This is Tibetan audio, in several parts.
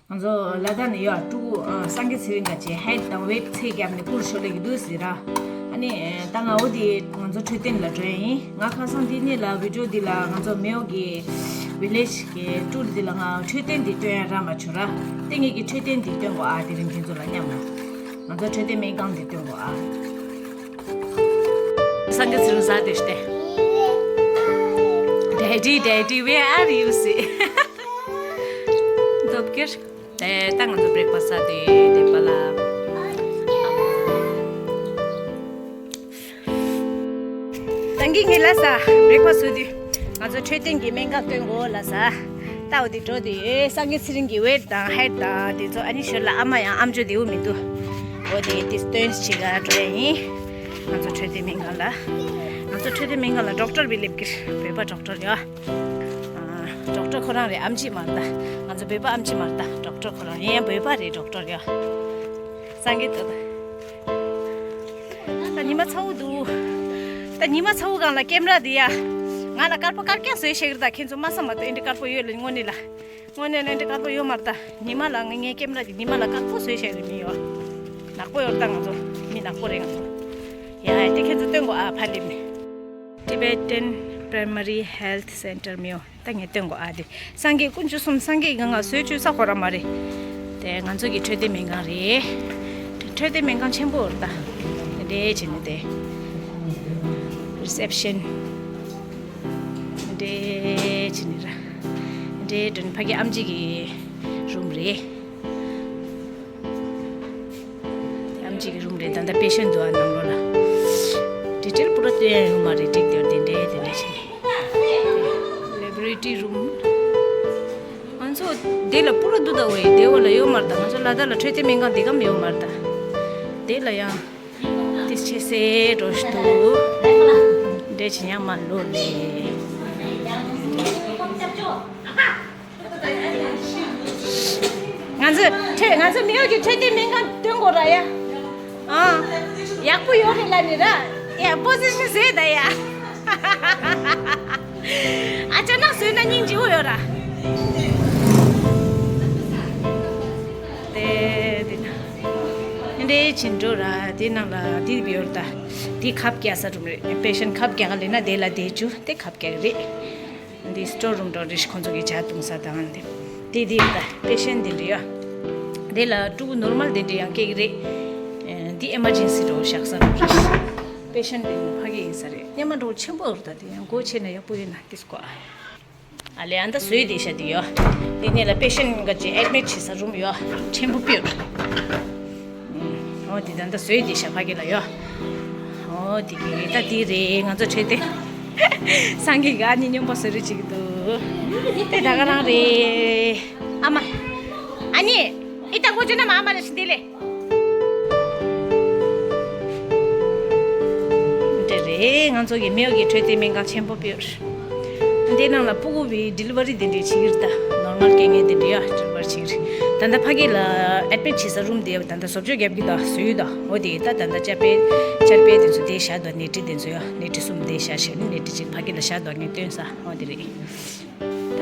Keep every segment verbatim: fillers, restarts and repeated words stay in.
ང་ཚོ་ལ་དྭགས་ནས་ཡོད་ཕྲུ་གུ་ཨ་སངས་རྒྱས་ཚེ་རིང་ག་ཅེ་ཧའིཊ་དང་ཝེཊ་ཚད་བརྒྱབ་ནས་སྐུར་ཞོར་ལས་ཀྱི་འདུག་ཟེར་ར། ཨ་ནི་ད་ང་འོ་དེ་ང་ཚོ་འཕྲོད་བསྟེན་ལ་འགྲོ་ཡ་ཡིན། ང་ཁ་སང་འདི་གཉིས་ལ་བི་ཌིའོ་འདི་ལ་ང་ཚོ་མེའོ་གི་ཝི་ལེཇ་གི་ཊུར་འདི་ལ་ང་འཕྲོད་བསྟེན་འདི་སྟོན་ཡ་རག་མ་བྱུང་ར། དེ་ངེད་ཀྱི་འཕྲོད་བསྟེན་འདི་སྟོན་དགོས་ཨ། དེ་རིང་ཁྱེད་ཚོ་ལ་མཉམ་ལ་ང་ཚོ་འཕྲོད་བསྟེན་སྨན་ཁང་འདི་སྟོན་དགོས་ཨ། སངས་རྒྱས་ཚེ་རིང་ཟ་དེ་སྟེ། Daddy, Daddy, where are you? ཟེར། མདོག་ཁྱེར། ཨེ། ད་ང་ཚོ་བྷི་རེག་ཕ་སི་ཟ་དུས་དེ་པ་ལ། ད་གིན་ངས་ལ་ས་བྷི་རེག་ཕ་སི་ཟ་དུས་ང་ཚོ་འཕྲོད་བསྟེན་གྱི་སྨན་ཁང་སྟོན་དགོས་ལ་ས། ད་འོ་དེ་འགྲོ་དུས་ཨེ་སངས་རྒྱས་ཚེ་རིང་གི་ཝེཊ་དང་ཧའིཊ་དང་དེ་ཚོ། ཨ་ནི་ཞོར་ལ་ཨ་མ་ཡང་ཨམ་ཅོག་བདེ་བོ་མི་འདུག་འོ་དེ་དེ་སྟོན་ཅིག་ག་འགྲོ་ཡ་ཡིན། ང་ཚོ་འཕྲོད་བསྟེན་སྨན་ཁང་ལ། ང་ཚོ་འཕྲོད་བསྟེན་སྨན་ཁང་ལ་ཌོག་ཊར་བི་སླེབས་ཀྱི་རེད། བོད་པ་ཌོག་ཊར་ཡོད། ཨ། ཌོག་ཊར་ཁོ་རང་རེད། ཨམ་ཆི་མ་རེད་ད། ང་ཚོ་བོད་པ་ཨམ་ཆི་མ་རེད་ད། ཌོག་ཊར་ཁོ་རང་ཡང་བོད་པ་རེད། ཌོག་ཊར་ཡ། སངས་རྒྱས་ཏོ་ད། ད་ཉི་མ་ཚ་བོ་འདུག་ད་ཉི་མ་ཚ་བོ་སྒང་ལ་ཀེམ་ར་འདི་ཡ། ང་ལ་དཀར་པོ་དཀར་རྐྱང་བཟོས་བཞག་གི་རེད་ད། ཁྱེད་ཚོ་མ་བསམ་མ་གཏོགས་འདི་འདྲ་དཀར་པོ་ཡོད་ལ་དངོས་གནས་ལ། དངོས་གནས་ལ་འདི་འདྲ་དཀར་པོ་ཡོད་མ་རེད་ད། ཉི་མ་ལ་ངས་ངའི་ཀེམ་ར་འདི་ཉི་མ་ལ་དཀར་པོ་བཟོས་བཞག་གི་མི་ཡོད། ནག་པོ་ཡོད་རེད་ད། ང་ཚོ་མི་ནག་པོ་རེད་ང་ཚོ། ཡ་ཡ། དེ་ཁྱེད་ཚོ་སྟོན་དགོས་ཨ། ཕར་སླེབས་ནས། Tibetan Primary Health Center མིའོ། ད་ངས་སྟོན་དགོས་ཨ། དེ་སངས་རྒྱས་དཀོན་མཆོག་གསུམ། སངས་རྒྱས་ཀྱི་ང་བཟོས་བཅོས་ས་ཁོ་རང་མ་རེད། དེ་ང་ཚོ་གི་འཕྲོད་བསྟེན་སྨན་ཁང་རེད། འཕྲོད་བསྟེན་སྨན་ཁང་ཆེན་པོ་རེད་ད། དེ་འདྲས་བྱས་ནས་དེ་རི་སེབ་ཤན། དེ་འདྲས་བྱས་ནས་ར། དེ་འདྲས་འགྲོ་ནས་ཕ་གི་ཨམ་ཆི་གི་རུམ་རེད། ཨམ་ཆི་གི་རུམ་རེད། ད་ལྟ་པེ་ཤན་འདུག་ཨ། ནང་ལོགས་ལ་ཌི་ཊེལ་པུ་ར་སྟོན་ཡ་ཡོད་མ་རེད། ཀྲིག་དེར་དེ་འདྲས་དེ་འདྲས་བྱས་ནས། ལེ་བྷོ་རེ་ཊི་རུམ། ང་ཚོ་དེ་ལ་པུ་ར་འདུག་ད་ཝེ། དེ་བ་ལ་ཡོད་མ་རེད་ད། ང་ཚོ་ལ་དྭགས་ལ་འཕྲོད་བསྟེན་སྨན་ཁང་དེ་གམ་ཡོད་མ་རེད་ད། དེ་ལ་ཡང་དེ་ཆེ་སེ་འགྲོ་ཞིག་འདུག་འདྲས་བྱས་ཡང་མ་ལོ་ལེ། ང་ཚོ་འཕྲོད་ང་ཚོ་མེའོ་གི་འཕྲོད་བསྟེན་སྨན་ཁང་སྟོན་དགོས་ར་ཡ། ཨ། ཡག་པོ་ཡོད་རེད་ལབ་ནི་ར། ཡ། པོ་ཟི་ཤན་བཟོས་ད་ཡ། ཨ་ཅག་ནག་བཟོས་ན་སྙིང་རྗེ་བོ་ཡོད་ར། དེ་དེ་ན་འདྲས་བྱས་འགྲོ་ར། དེ་ནང་ལ་དེ་ཡོད་ར་ད། དེ་ཁབ་རྒྱག་ས་རུམ་རེད། པེ་ཤན་ཁབ་རྒྱག་ག་ལེན་ན་དེ་ལ་བསྡད་རྒྱུ་དེ་ཁབ་རྒྱག་རེད། འདི་སི་ཊོར་རུམ་འདྲ་རེད། ཁོང་ཚོ་གི་ཇ་བཏུང་ས་དང་འདི། དེ་དེ་ད་པེ་ཤན་དེ་འདྲ་ཡོད། དེ་ལ་ཕྲུ་གུ་ནོར་མལ་དེ་འདྲ་ཡང་སྐྱེ་གི་རེད། ཨ། འདི་ཨེ་མར་ཇེན་སི་འདྲ་བོ་བཞག་ས་རུམ་རེད། པེ་ཤན་དེ་ཕ་གི་ཡིན་ས་རེད། སྙེ་མ་འདྲ་བོ་ཆེན་པོ་རེད་ད། དེ་ཡང་སྒོ་ཕྱེ་ན་ཡག་པོ་ཡོད་ན་དེ་སྐོར། ཨ་ལེ། ཨ་ད་བཟོས་བསྡད་ཤག་དེ་ཡོད། དེ་ནས་ལ་པེ་ཤན་ག་ཅིག་ཨེ་ཌི་མིཊ་བྱེད་ས་རུམ་ཡོད། ཆེན་པོ་ཕྱིར། ཨོ་དེ་ད་ད་བཟོས་བསྡད་ཤག་ཕ་གི་ལ་ཡོད། ཨོ་དེ་གི་ད་དེ་རེད། ང་ཚོ་འཕྲོད་བསྟེན། སངས་རྒྱས་ཀྱི་ཨ་ནི་སྨྱོན་པ་བཟོ་རེ་བྱེད་ཀྱི་འདུག་དེ་ད་ག་རང་རེད། ཨ་མ། ཨ་ནི། ཨི་ད་གོ་ཅོ་ན་མ་ཨ་མ་རེ་ཞིག་དེ་ལེ། དེ་རེད། ང་ཚོ་གི་མེའོ་གི་འཕྲོད་བསྟེན་སྨན་ཁང་ཆེན་པོ་ཕྱིར། འདི་ནང་ལ་ཕྲུ་གུ་བའི་ཌི་ལི་ཝ་རི་དེ་འདྲས་བྱེད་ཀྱི་རེད་ད། ནོར་མལ་སྐྱེ་མཁན་དེ་འདྲས་ཡ་ཌི་ལི་ཝ་རི་བྱེད་ཀྱི་རེད། ད་ལྟ་ཕ་གི་ལ་ཨེ་ཌི་མིཊ་བྱེད་ས་རུམ་དེ་ད་ལྟ་བཟོ་བཅོས་རྒྱབ་ཀྱི་ད་བཟོས་ཡོད་ད། འོ་དེ་ད་ད་ལྟ་ཅར་པའི་ཅར་པའི་དེ་ཚོ་དེ་བཞག་ད། ནད་ཁྲི་དེ་ཚོ་ཡ། ནད་ཁྲི་གསུམ་དེ་བཞག་བཞག་ནི་ནད་ཁྲི་གཅིག་ཕ་གི་ལ་བཞག་ད། ངས་སྟོན་ས་འོ་དེ་རེད། ད་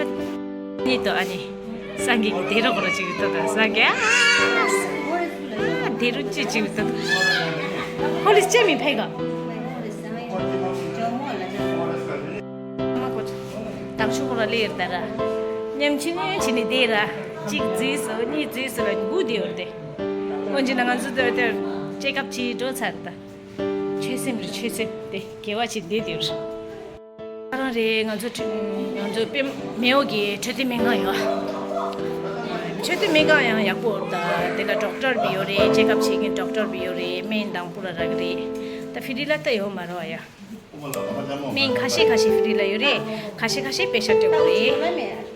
ནི་ཏོ་ཨ་ནི་སངས་རྒྱས་ཀྱི་དེ་རོགས་རོགས་ཅིག་ཏོ་ད། སངས་རྒྱས་ཨ་དེ་རོགས་ཅིག་ཅིག་ཏོ། ཧོ་ལི་ཅེ་མི་ཕེ་ག་མ་གོ་ཆ། དང་ཆུ་ཁོ་ར་ལེར་ད་ར། མཉམ་ཆི་ནས་ཆི་ནས་དེ་ར། གཅིག་འཛུལ་སོ་གཉིས་འཛུལ་སོ་ལ་སྒུག་དེ་ཡོད་དེ། འོན་ཅི་ན་ང་ཚོ་དེ་དེར་ཅེ་ཀབ་བྱེད་འགྲོ་ཚར་ད། ཆོས་སེམས་རེད་ཆོས་སེམས་དེ་དགེ་བ་ཅིག་འདི་དེར། ཁ་རང་རེད། ང་ཚོ་ཁྲི་ང་ཚོ་པེ་མེའོ་གི་འཕྲོད་བསྟེན་སྨན་ཁང་ཡོད། འཕྲོད་བསྟེན་སྨན་ཁང་ཡང་ཡག་པོ་ད། དེ་ལ་ཌོག་ཊར་བི་ཡོད་རེད། ཅེ་ཀབ་བྱེད་མཁན་ཌོག་ཊར་བི་ཡོད་རེད། སྨན་དང་པུ་ར་རག་རེད། ད་ཕི་རི་ལ་ད་ཡོད་མ་རེད་ཡ། སྨན་ཁ་ཤས་ཁ་ཤས་ཕི་རི་ལ་ཡོད་རེད། ཁ་ཤས་ཁ་ཤས་པེ་ཤ་སྤྲད་དགོས་རེད།